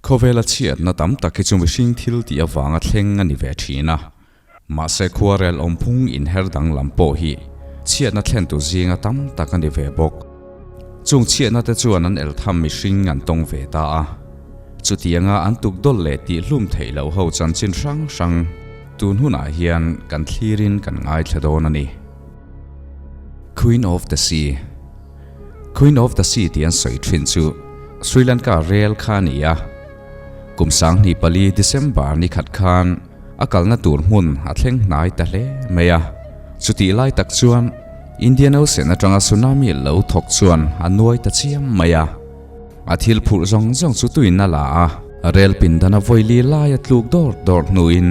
Khawvela chhiatna tam tak hi chu mihring thil tih avanga thleng a ni ve thin a. Mahse khuarel awmphung inher danglam pawh hi chhiatna thlentu zinga tam tak a ni ve bawk. Chung chhiatna te chuan an eltham mihring an tawng ve ta a. Chutianga an tukdawlh leh tihhlum theih loh ho chanchin hrang hrang tun hunah hian kan thlirin kan ngaithla dawn a ni. Queen of the Sea Queen of the Sea tih an sawi thin chu Sri Lanka rel kha a ni a. Kum 2004 December ni khat khan a kalna tur hmun a thleng hnai ta hle mai a. Chutih lai tak chuan Indian Ocean atanga tsunami lo thawk chuan a nuai ta chiam mai a. A thil phurh zawng zawng chu tuin a la a, rel pindana vawili laia tluk dawr dawr hnuin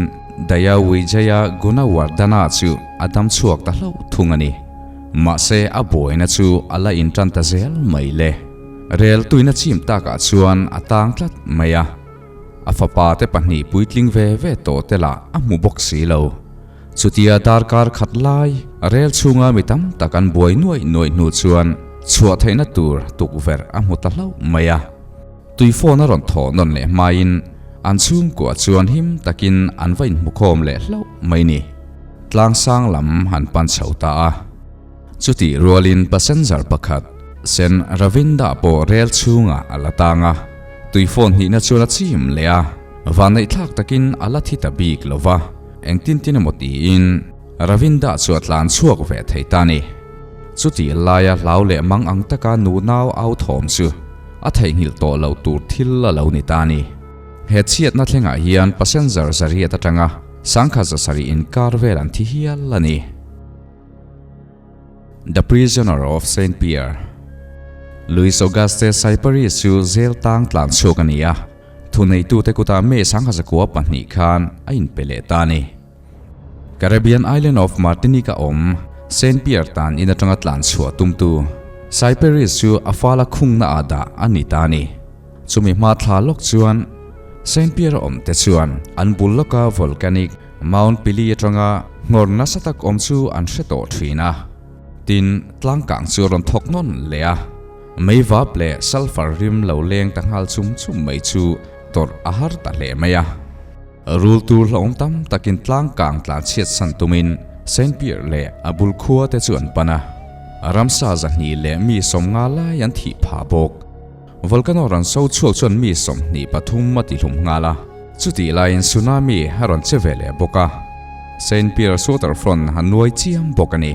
Daya Wijaya Gunawardana chu a dam chhuak ta hlauh thung a ni. Mahse a buaina chu a la intan ta zel mai le. Rel tuina chim takah chuan a tang tlat mai a. A fapa te pahnih puitling ve ve tawh te lah a hmu bawk si lo. Chutia darkar khat lai rel chhunga mi tam tak an buai nuaih nuaih hnu chuan chhuah theihna tur tukverh a hmu ta hlauh mai a. Tui phone a rawn thawh nawn leh hmain an chhungkua chuan him takin an va inhmukhawm leh hlauh mai ni. Tlangsang lam an pan chho ta a. Chutih rualin passenger pakhat, Sen Ravinda pawh rel chhungah a la tang a, tui phone hnihna chuan a chim leh a, vanneihthlak takin a la thi ta bik lo va, engtin tin emaw tiin Ravinda chu a tlan chhuak ve thei ta ni. Chutih laia hlau leh mang ang taka nu nau au thawm chu a theihnghilh tawh loh tur thil a lo ni ta ni. He chhiatna thlengah hian passenger zariat atanga sangkhat zasarih inkar vel an thi hial a ni. The Prisoner of Saint Pierre Louis Auguste Cyparis chu zel tang tlan chhuak a ni a, thuneitute kutah May 1902 khan a inpe leh ta a ni. Caribbean island of Martinique a awm Saint Pierre tan in atanga tlan chhuah tumtu Cyparis chu a fala khungna ah dah a ni ta a ni. Chumi hma thla lawk chuan Saint Pierre a awmte chuan an bul lawka volcanic Mount Pili atanga nghawr nasa tak awm chu an hre tawh thin a. Tin, tlangkang chu a rawn thawk nawn leh a. Meivap leh sulphur rim lo leng ta nghal chum chum mai chu tawrh a har ta hle mai a. Rul tur hlauhawm tam takin tlangkang tlan chhiat san tumin Saint Pierre leh a bul khua te chu an pan a. Ramsa 200 leh mi 50 lai an thih phah bawk. Volcano rawn so chhuak chuan mi 23 a tihlum nghal a, chutih laiin tsunami a rawn che ve leh bawk a, Saint Pierre waterfront a nuai chiam bawk a ni.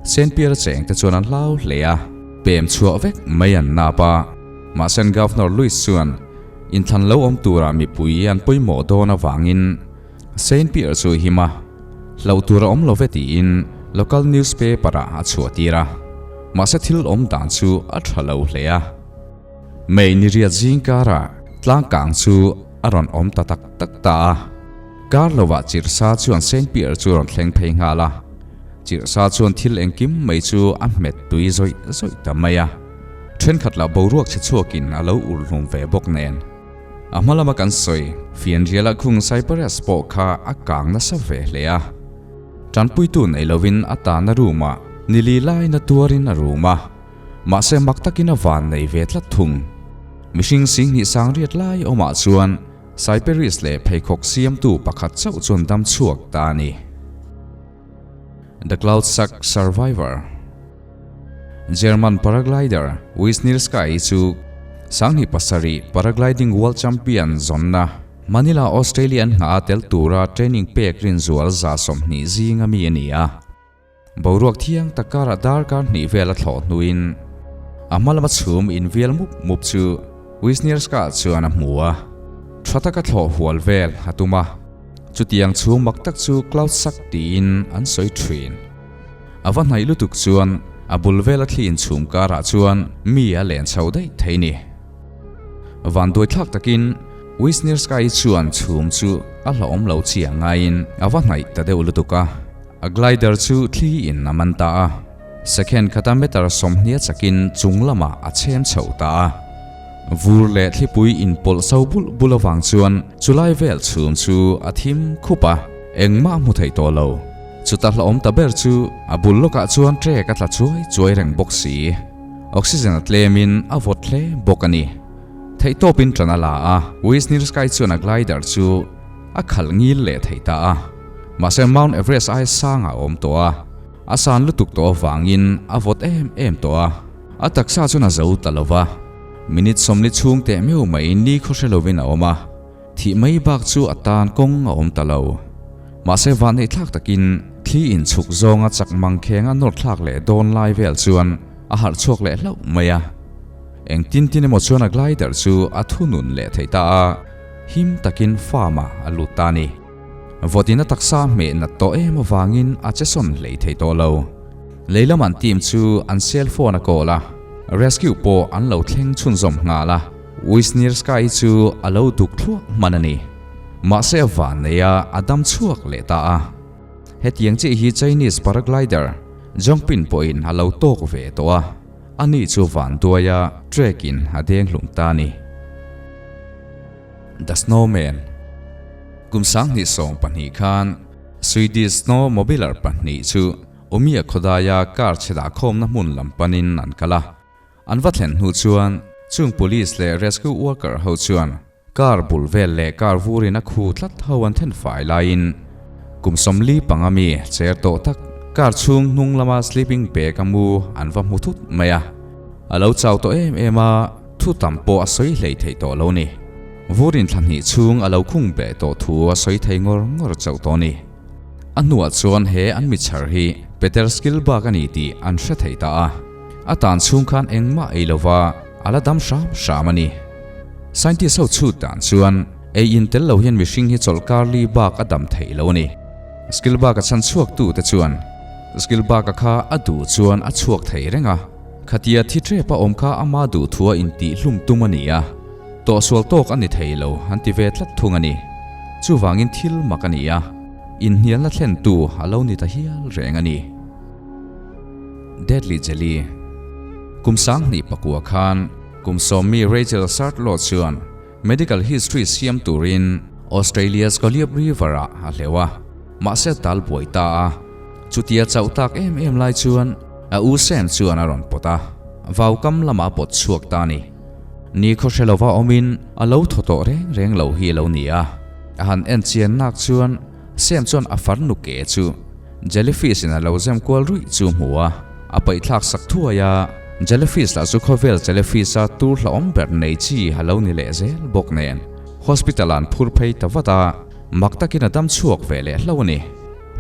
Saint Pierre cheng te chuan an hlau hle a, pem chhuah vek mai an nap a, mahse Governor Louis chuan inthlan lo awm tura mipui an pawimawh dawn avangin Saint Pierre chu him a, hlauh tur a awm lo ve tiin local newspaper ah a chhuah tir a, mahse thil awm dan chu a tha lo hle a. May ni riat zing karah tlangkang chu a rawn awm ta tak tak ta a, kar lovah chirhsa chuan Saint Pierre chu rawn thleng phei nghal a, chirhsa chuan thil engkim mai chu a hmet tui zawih zawih ta mai a, thenkhat lah boruak chhe chhuakin a lo urhlum ve bawk nen. A hma lama kan sawi, Fianriala khung Cypress pawh kha a kang nasa ve hle a. Tanpuitu nei lovin a tahna room-ah nili laina tuarin a room a, mahse mak takin a van nei ve tlat thung. Mihring 20 sangriat lai awmah chuan Cypress leh pheikhawk siamtu pakhat chauh chuan dam chhuak ta a ni. The Cloud Sack Survivor. German paraglider Wisniewski chu 2007 Paragliding World Champion zawnna Manila, Australia an nghah a tel tura training pek rinzual 20 zinga mi a ni a. Boruak thiang tak karah darkar hnih vel a thlawh hnuin a hma lama chhum invial mup mup chu Wisniewski chuan a hmu a, tha taka thlawh hual vel a tum a. Chutiang chhum mak tak chu cloud sack tiin an sawi thin. A va hnaih lutuk chuan a bul vela thli inchhum karah chuan mi a len chho daih thei ni. Vanduaithlak takin Wisniewski chuan chhum chu a hlauhawm lo chi a ngaiin a va hnaih ta deuh lutuk a, a glider chu thli in a man ta a. Second khata meter 20 chakin chung lamah a chhem chho ta a. Vur leh thlipui inpawlh so bulh bulh avang chuan chulai vel chhum chu a thim khup a, engmah a hmu thei tawh lo. Chuta hlauhawm ta ber chu a bul lawkah chuan trek a tla chuai chuai reng bawk si. Oxygen a tlemin a vawt hle bawk a ni. Theihtawpin ṭan a la a, Wisniewski chuan a glider chu a khalh ngil leh thei ta a. Mahse Mount Everest ai sangah a awm tawh a, a san lutuk tawh avangin a vawt em em tawh a. A taksa chuan a zo ta lo va, minute 40 chhung teh meuh mai ni khaw hre lovin a awm a, thih mai bak chu a tan kawng a awm ta lo. Mahse vanneih thlak takin thli inchhuk zawnga chak mangkheng a nawr thlak leh dawn lai vel chuan a harh chhuak leh hlauh mai a. Eng tin tin emaw chuan a glider chu a thunun leh thei ta a, him takin farm ah a lut ta a ni. Vawtin a taksa hmeh nat tawh em avangin a che sawn hlei thei tawh lo. Lei lam an team chu an cell phone a call a, rescue pawh an lo thleng chhunzawm nghal a, Wisnierska-i chu a lo duk thluah hman a ni. Mahse a van nei a, a dam chhuak leh ta a. Hetiang chiah hi Chinese paraglider Zhongpin pawhin a lo tawk ve tawh a. Ani chu vanduaia trek in a deng hlum ta a ni. The Snowman Kum 2020 khan Swedish snowmobiler pahnih chu Umia khawdaia car chhe dah khawmna hmun lam panin an kal a. An va thlen hnu chuan chung police leh rescue worker ho chuan Car bul vel leh car vurin a khu tlat ho an then fai laiin kum 45 mi cher tawh tak car chhung hnung lama sleeping bag a mu an va hmu thut mai a. A lo chau tawh em em a, thu tam pawh a sawi hlei thei tawh lo ni. Vurin thla hnih chhung a lo khung beh tawh thu a sawi thei ngawr ngawr chauh tawh ni. A hnuah chuan he an michhar hi Peter Skilbak a ni tih an hre thei ta a. A tan chhung khan engmah ei lova a la dam hram hram a ni. Scientist ho chhut dan chuan ei in tel lo hian mihring hi chawlhkar li bak a dam theih lo a ni. Skilbak a chhan chhuak tu te chuan Skilbak a kha a duh chuan a chhuak thei reng a, khatia thi tep a awm kha ama duh thu a intih hlum tum a ni a, tawhsual tawk a ni thei lo an ti ve tlat thung a ni. Chuvangin thil mak a ni a, inhnialna thlen tu a lo ni ta hial reng a ni. Deadly Jelly Kum 2009 khan kum sawmmi Rachel Sartlaw chuan medical history siam turin Australia's Golyup River-ah a hleuh a, mahse a tal buai ta a. Chutia chauh tak em em lai chuan a u Sam chuan a rawn pawt a, vaukam lamah a pawt chhuak ta a ni. Ni khaw hre lova awmin a lo thaw tawh reng reng lo hi a lo ni a. A han en chian nak chuan Sam chuan a farnu ke chu Jellyfish in a lo zem kual ruih chu hmu a, a paihthlak sak thuai a, Jellyfish lah chu khawvel jellyfish a tur hlauhawm ber nei chi a lo ni leh zel bawk nen. Hospital ah an phur phei ta vat a, mak takin a dam chhuak ve leh hlo a ni.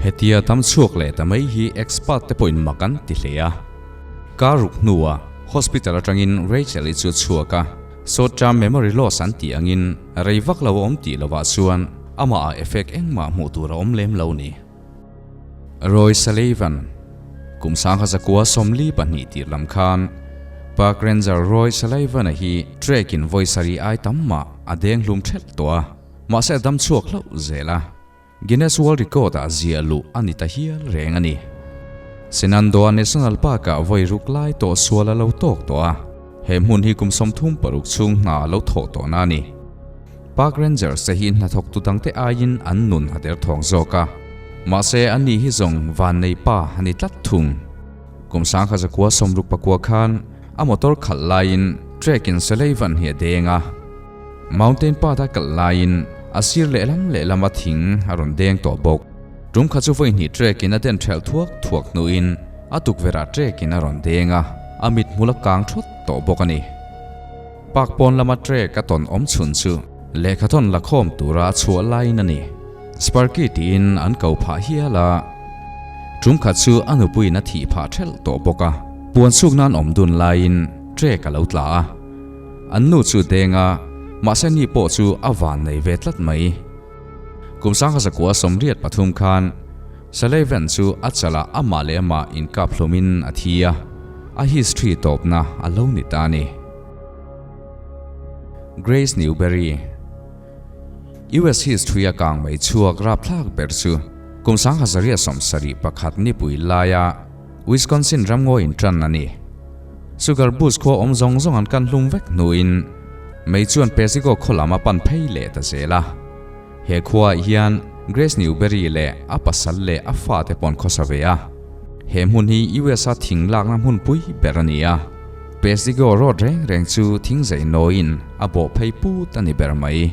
Hetia dam chhuak leh ta mai hi expert te pawhin mak an ti hle a. Kar ruk hnuah hospital atangin Rachel-i chu a chhuak a, short term memory loss an tih angin rei vak lo a awm tih lovah chuan amah ah effect engmah hmuh tur a awm lem lo ni. Roy Sullivan, Kum 1942 tir lam khan Park Ranger Roy Sullivan-a hi trek-in vawi sarih ai tam mah a deng hlum thelh tawh a, mahse a dam chhuak hlauh zel a. Guinness World Record-ah ziah luh a ni ta hial reng a ni. Shenandoah National Park-ah vawi ruk lai tawh sual a lo tawk tawh a, he hmun hi kum 36 chhung hna a lo thawh tawhna a ni. Park Rangers te hi hnathawktu dangte aiin an nun a derthawng zawk a, mahse ani hi zawng vannei pa a ni tlat thung. Kum 1969 khan a motor khalh laiin trek in Sullivan hi a deng a, Mountain Path a kalh laiin a sir lehlam lehlam a thing a rawn deng tawh bawk. Tum kha chu vawihnih trek in a den thelh thuak thuak hnuin a tukverh ah trek in a rawn deng a, a mithmul a kang thawt tawh bawk a ni. Park pawn lama trek a tawn awm chhun chu lehkhathawn la khawm tura a chhuah laiin a ni. Sparky tiin an ko phah hial a, tum khat chu a nupuiin a thih phah thelh tawh bawk a. Puan chhuk nan awm dun laiin trek a lo tla a, an nu chu deng a, mahse ni pawh chu a van nei ve tlat mai. Kum 1983 khan Sullivan chu a chalah amah leh amah inkap hlumin a thi a, a history tawpna a lo ni ta a ni. Grace Newberry, US history a kang mai chhuak rapthlak ber chu kum 1971 nipui laia Wisconsin ramngaw intan a ni. Sugar Bush khua awm zawng zawng an kan hlum vek hnuin mei chuan Pesico khaw lam a pan phei leh ta zel a. He khuaah hian Grace Newberry leh a pasal leh a fate pawh an khawsa ve a. He hmun hi US a thing lakna hmunpui ber a ni a. Pesigo Road reng reng chu thingzei nawiin a bawh phei put a ni ber mai.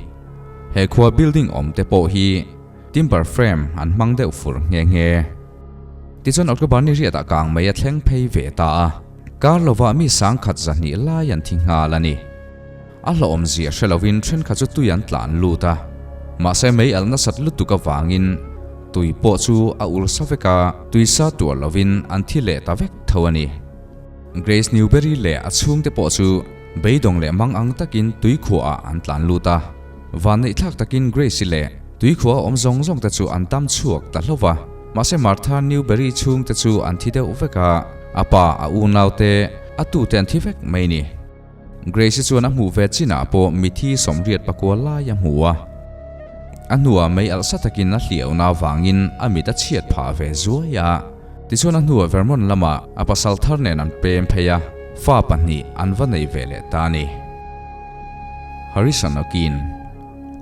He khua building awm te pawh hi timber frame an hmang deuh fur nghe nghe. Tichuan October ni riatah kang mai a thleng phei ve ta a, kar lovah mi sangkhat zahnih lai an thi nghal a ni. A hlawhawm zia hre lovin thenkhat chu tui an tlan lut a, mahse mei alh nasat lutuk avangin tui pawh chu a ur sa vek a, tui sa tuar lovin an thi leh ta vek tho a ni. Grace Newberry leh a chhungte pawh chu beidawng leh mang ang takin tui khuaah an tlan lut a, vanneihthlak takin Grace-i leh tui khua awm zawng zawng te chu an tam chhuak ta hlauh va, mahse Martha Newberry chhungte chu an thi deuh vek a, a pa, a unaute, a tute an thi vek mai ni. Grace-i chuan a hmuh ve chinah pawh mithi sawmriat pakua lai a hmu a. A hnuah mei alh sa takin a hliahna avangin a mit a chhiat phah ve zuai a. Tichuan a hnuah Vermont lamah a pasal thar nen an pem phei a, fa pahnih an va nei ve leh ta a ni. Harrison Akin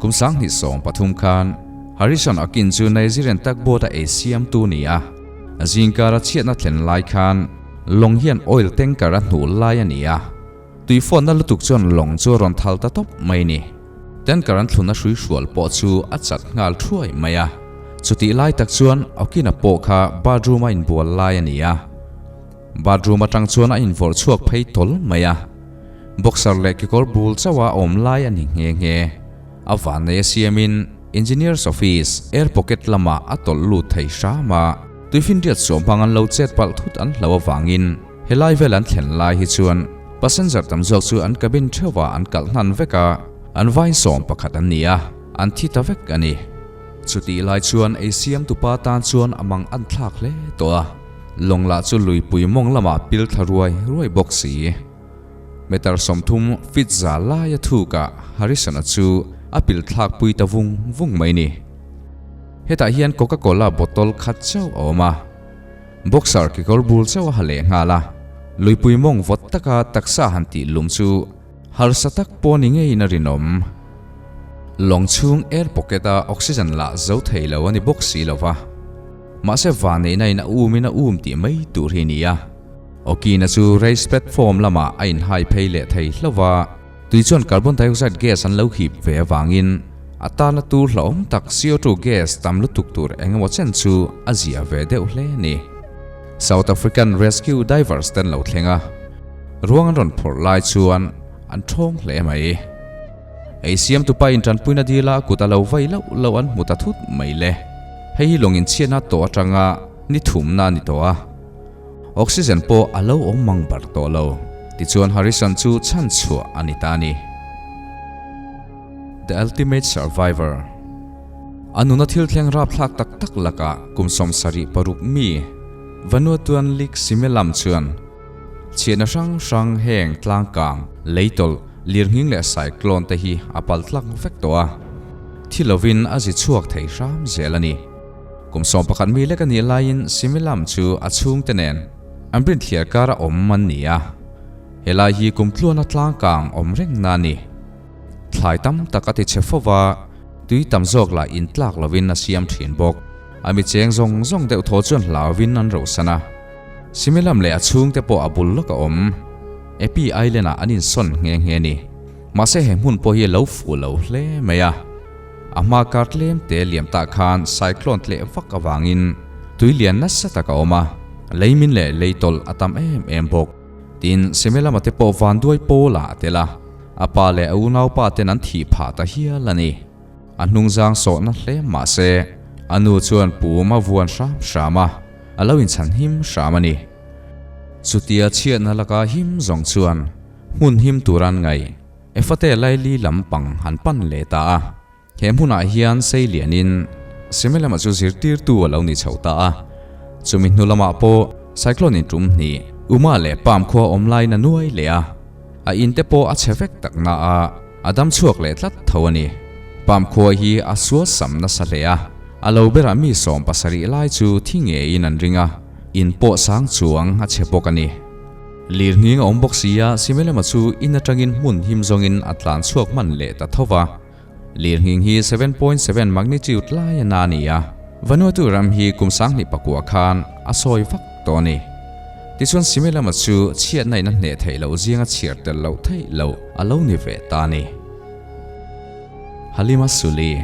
Kum 2013 khan Harrison Akin chu Nigerian tugboat-a ei siamtu ni a. Zingkara chhiatna thlen lai khan Lawng hian oil tanker a hnuh lai a ni a, tui fawnna lutuk chuan lawng chu a rawn thal ta tawp mai ni. Tanker an thlun a hrui hrual pawh chu a chat nghal thuai mai a, chutih lai tak chuan Okina pawh kha bathroom a inbual lai a ni a. Bathroom atang chuan a invawrh chhuak phei tawl mai a, boxer leh kekawr bul chauh a awm lai a ni nghe nghe. A vannei a siamin Engineer's Office air pocket lamah a tawlh lut thei hram a. Tuifinriat suam hmang an lo chet palh thut an hlo avangin helai vel an thlen lai hi chuan passenger tam zawk chu an cabin theuhah an kalh hnan vek a, an vain sawm pakhat an ni a, an thi ta vek a ni. Chutih lai chuan ei siam tupa tan chuan a mang an thlak hle tawh a, lawng lah chu luipui mawng lamah pil thla ruai ruai bawk si. Meter 30 feet za laia thukah Harrison-a chu a pil thlak pui ta vung vung mai ni. Hetah hian Coca Cola bottle khat chauh a awm a, boxer kekawr bul chauh a ha leh nghal a, luipui mawng vawt taka taksa han tih lum chu harsa tak pawh ni ngeiin a rinawm. Lawng chhung air pocket a oxygen lah zo thei lo a ni bawk si lo va, mahse vanneihna in a um in a um tih mai tur hi a ni a. Okina chu race platform lamah a inhai phei leh thei hlauh va. Tui chuan carbon dioxide gas an lo hip ve avangin a tana tur hlauhawm tak CO2 gas tam lutuk tur eng emaw chen chu a zia ve deuh hle a ni. South African rescue divers ten lo thleng a, ruang an rawn phawrh lai chuan an thawng hle mai. Ei siamtupa intanpuina dila a kut a lo vai loh loh an hmu ta thut mai le. Hei hi lawng inchhiatna tawh atanga ni thumna a ni tawh a. Oxygen pawh a lo awm mang bar tawh lo. Tichuan Harrison chu chhan chhuah a ni ta a ni. The Ultimate Survivor A nuna thil thleng rapthlak tak tak lakah kum 76 mi Vanuatuan Lik Simelam chuan chhiatna hrang hrang heng tlangkang, leitawlh, lirnghing leh cyclone te hi a pal tlak vek tawh a. Thi lovin a zi chhuak thei hram zel a ni. Kum 11 mi lek a nih laiin Similam chu a chhungte nen an rinthliar kara awm an ni a, helai hi kum tluana tlangkang awm reng na a ni. Thlai tam tak a ti chhe fo va, tui tam zawk lah intlak lovin a siam thin bawk. A mi cheng zawng zawng deuh thaw chuan hlauvin an rohsan a. Similam leh a chhungte pawh a bul lawk a awm. Epi Island ah an insawn nghe nghe a ni. Mahse he hmun pawh hi a lo fuh lo hle mai a. A hma kar tlem te liam tah khan cyclone tleh vak avangin tui lian nasa tak a awm a, leimin leh leitawlh a tam em em bawk. Tin, Semelama te pawh vanduai pawl ah a tel a, a pa leh a unaupa ten an thih phah ta hial a ni. A hnungzang sawhna hle mah se, a nu chuan pum a vuan hram hram a, a lo inchhan him hram a ni. Chutia chhiatna laka him zawng chuan hmun him tur an ngaih. Efate Laili lam pang han pan leh ta a, he hmunah hian sei lianin Semelama chu zirtirtu a lo ni chho ta a. Chumi hnu lamah pawh Cyclone in tum hnih Uma leh Palm khua awm laiin a nuai leh a, a in te pawh a chhe vek tak na a, a dam chhuak leh tlat tho a ni. Palm khua hi a sual sam nasa hle a, a lo berah mi 17 lai chu thi ngeiin an ring a, in pawh sang chuang a chhe bawk a ni. Lirnghing a awm bawk si a, Simelema chu in atangin hmun him zawngin a tlan chhuak hman leh ta tho va. Lirnghing hi 7.7 magnitude lai a na a ni a, Vanuatu ram hi kum 2009 khan a sawi vak tawh a ni. Tichuan Simelama chu chhiatna in a hneh theih loh zinga chhiar tel loh theih loh a lo ni ve ta a ni. Halima Suli,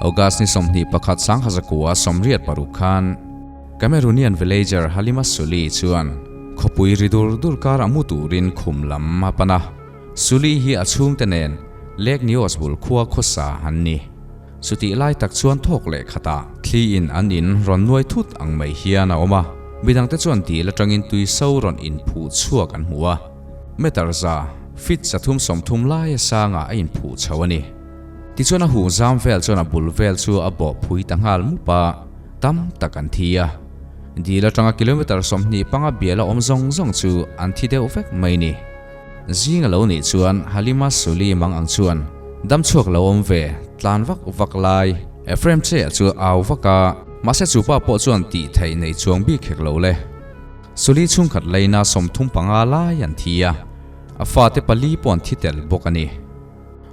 August ni 21 1986 khan Cameroonian villager Halima Suli chuan khawpui ri dur dur karah mu turin khum lam a pan a. Suli hi a chhungte nen Lake Nyos bul khua khawsa an ni. Chutih lai tak chuan thawk leh khatah thli in an in rawn nuai thut ang mai hian a awm a, midangte chuan dil atangin tui so rawn inphuh chhuak an hmu a, meter za, feet 330 laia sangah a inphuh chho a ni. Tichuan a huh zam vel chuan a bul vel chu a bawh phui ta nghal mup a, tam tak an thi a. Dil atanga kilometer 25 biala awm zawng zawng chu an thi deuh vek mai ni. Zing a lo nih chuan Halima Suli mang ang chuan dam chhuak lo awm ve, tlan vak vak lai. Ephraim che chu au vak a, mahse chu pa pawh chuan tih theih nei chuang bik hek lo le. Suli chhungkhat leina 35 lai an thi a, a fate pali pawh an thi tel bawk a ni.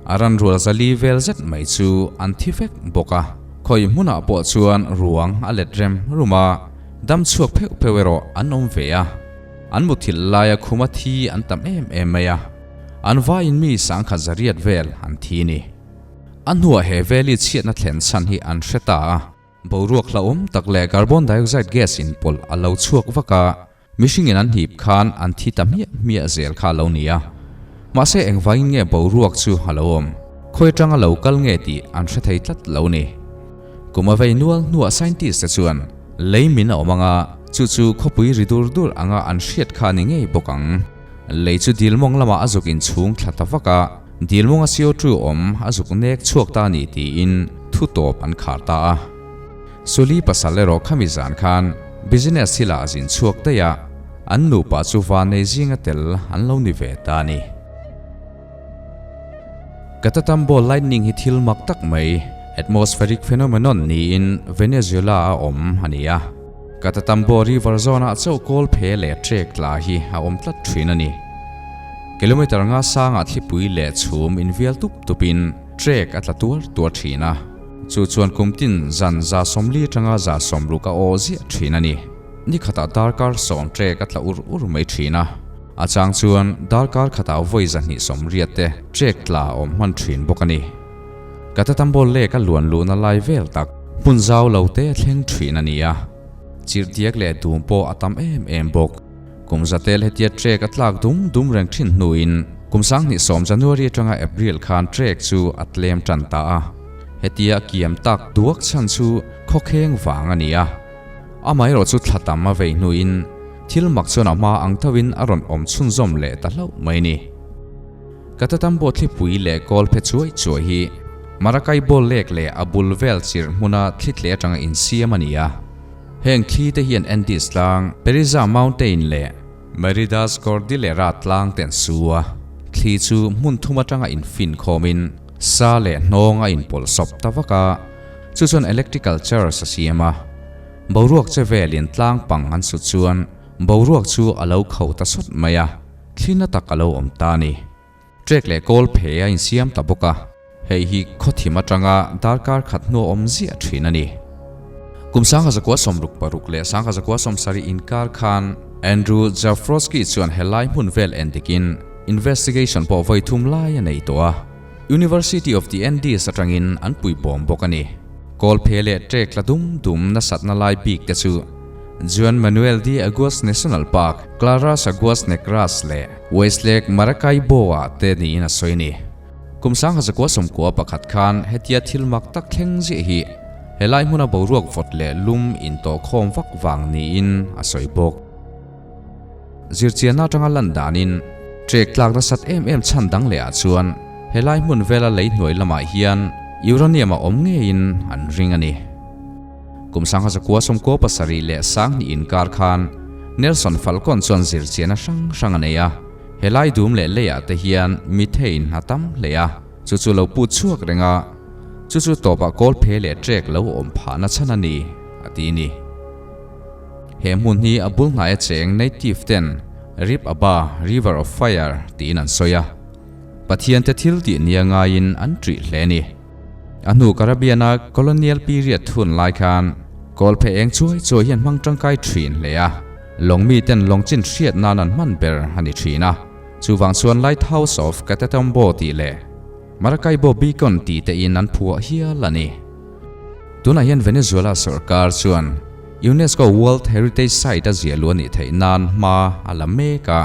A ran rual zali vel zet mai chu an thi vek bawk a, khawi hmunah pawh chuan ruang a let rem rum a, dam chhuak pheuh pheuh erawh an awm ve a. An muthilh laia khuma thi an tam em em mai a, an vaiin mi sangkhat zariat vel an thi ni. A hnuah he veli chhiatna thlen chhan hi an hre ta a, boruak hlauhawm tak leh carbon dioxide gas inpawlh a lo chhuak vak a, mihringin an hnip khan an thi ta hmiah hmiah zel kha a lo ni a. Mahse engvangin nge boruak chu a lo awm? Khawi atanga lo kal nge tih an hre thei tlat lo ni. Kum a vei nual hnuah scientist te chuan lei min a awm anga chu chu khawpui ri dur dur anga an hriat kha a ni ngei bawk ang. Lei chu dil mawng lamah a zuk inchhung thla ta vak a, dil mawnga CO2 awm a zuk nek chhuak ta a ni tiin thu tawp an khar ta a. Suli pasal erawh khami zan khan business thilah a zin chhuak daih a, an nupa chu vannei zinga tel an lo ni ve ta a ni. Catatumbo lightning hi thil mak tak mai, atmospheric phenomenon niin Venezuela a awm a ni a. Catatumbo river zawnah chauh kawl phe leh trek tla hi a awm tlat thin a ni. Kilometer nga sangah thlipui leh chhum invial tup tupin trek a tla tuar tuar thin a. Chu chuan kum tin zan 140 atanga 160 a aw ziah thin a ni. Ni khatah darkar 10 trek a tla ur ur mai thin a. A chang chuan darkar khatah vawi 280 te trek tla a awm hman thin bawk a ni. Catatumbo Lake a luan luhna lai vel tak hmun zau lo te thleng thin a ni a. Chirhdiak leh dum pawh a tam em em bawk. Kum zatel hetia trek a tlak dum dum reng thin hnuin kum 2010 January atanga April khan trek chu a tlem tan ta a. Hetia a kiam tak duak chhan chu khawkheng vang a ni a. Amaherawh chu thla tam a vei hnuin Thil mak chuan a hma ang thovin a rawn awm chhunzawm leh ta hlauh mai ni. Catatumbo thlipui leh kawl phe chuai chuai hi Maracaibo Lake leh a bul vel chirh hmuna thli tle atanga insiam a ni a. Heng thli te hian Andes tlang, Periza Mountain leh Meridas Cordillera tlang te an su a. Thli chu hmun thum atanga infin khawmin sa leh hnawng a inpawlh sawp ta vak a, chu chuan electrical charge a siam a. Boruak che velin tlang pang an sut chuan boruak chu a lo kho ta sawt mai a, thli na tak a lo awm ta a ni. Trek leh kawl phe a insiam ta bawk a, hei hi khawthim atanga darkar khat hnu a awm ziah thin a ni. Kum 1966 leh 1970 inkar khan Andrew Jafrowski chuan helai hmun vel endikin investigation pawh vawi thum lai a nei tawh a. University of the Andes atangin an puibawm bawk a ni. Kawlphe leh trek tla dum dum nasatna lai bik te chu Juan Manuel de Aguas National Park, Claras Aguas Negras leh West Lake Maracaibo-ah te niin a sawi a ni. Kum 1991 khan hetia thil mak tak thleng ziah hi helai hmuna boruak vawt leh lum intawhkhawm vak vang niin a sawi bawk. Zirchianna atanga lan danin trek tlak nasat em em chhan dang leh ah chuan helai hmun vela lei hnuai lamah hian uranium a awm ngeiin an ring a ni. Kum 1997 leh 2000 inkar khan Nelson Falcon chuan zirchianna hrang hrang a nei a, helai dum leh leiah te hian methane a tam hle a, chu chu lo put chhuak reng a, chu chu tawpah kawl phe leh trek lo awm phahna chhan a ni, a ti ni. He hmun hi a bul hnaia cheng native ten Rip Aba, River of Fire, tiin an sawi a. Pathian te thil tih nia ngaiin an ṭih hle a ni. A hnu Caribbean-a colonial period thun lai khan kawlphe eng chuai chuai hian hmang ṭangkai ṭhin hle a. Lawng miten lawng chin hriat nan an hman ber a ni thin a, chuvang chuan Lighthouse of Catatumbo tih leh Maracaibo Beacon tih te in an phuah hial a ni. Tunah hian Venezuela sorkar chuan UNESCO World Heritage Site a ziah luh a nih theih nan hma a la mek a.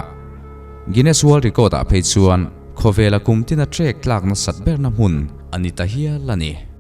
Guinness World Record ah phei chuan khawvela kum tina trek tlak nasat berna hmun a ni ta hial a ni.